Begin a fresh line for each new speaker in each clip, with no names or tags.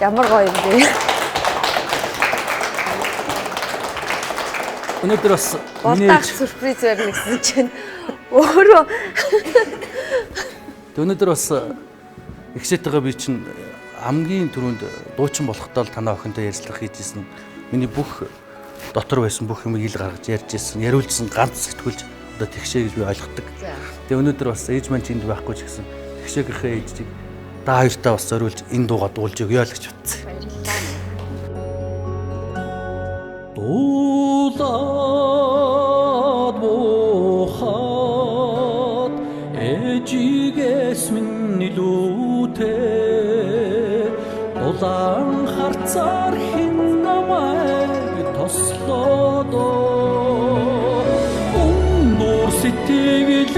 Ямар гоё юм бэ?
Өнөөдөр бас миний
Болдаах сюрприз барьна гэсэн чинь өөрөө
өнөөдөр бас ихсэттэйгээ би чинь хамгийн түрүүнд дуучин болохдоо л танаа охинтой ярилцлага хийж исэн. Миний бүх дотор байсан бүх юмыг ил гаргаж ярьж исэн, яриулжсэн ганц сэтгүүлж одоо тэгшээ гэж би ойлгодог. Тэгээ өнөөдөр бас ээж маань ч энд байхгүй ч гэсэн тэгшээгийнхээ ээжийг та хоёртаа бас зориулж энэ дуугаа дуулж өгье л гэж бодсон. Дуулаад буухад ээжигээс минь илүүтэй дулаан харцаар хэн намайг тослоод өндөр сэтгэлийг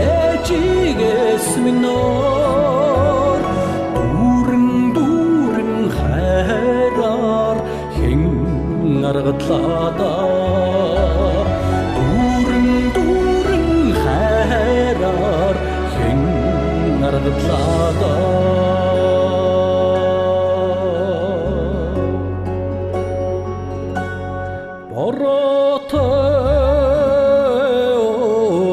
ээжигээс минь өөр дүүрэн дүүрэн хайраар хэн аргадлаа дүүрэн дүүрэн хайраар хэн аргадлаа. Бороотой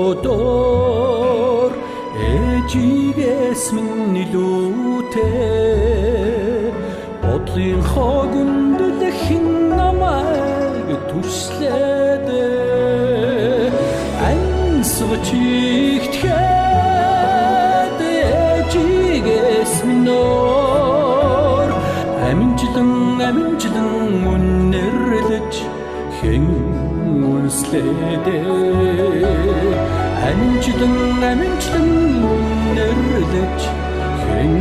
өдөр ээжигээс минь илүүтэй бодлын хогонд хэн намайг түшлээд ансгч ихтгэхэд ээжигээс минь өөр амжилан амжилан үнэрлэж хэн үнслээд амжилан амжилан үнэрлэж хэн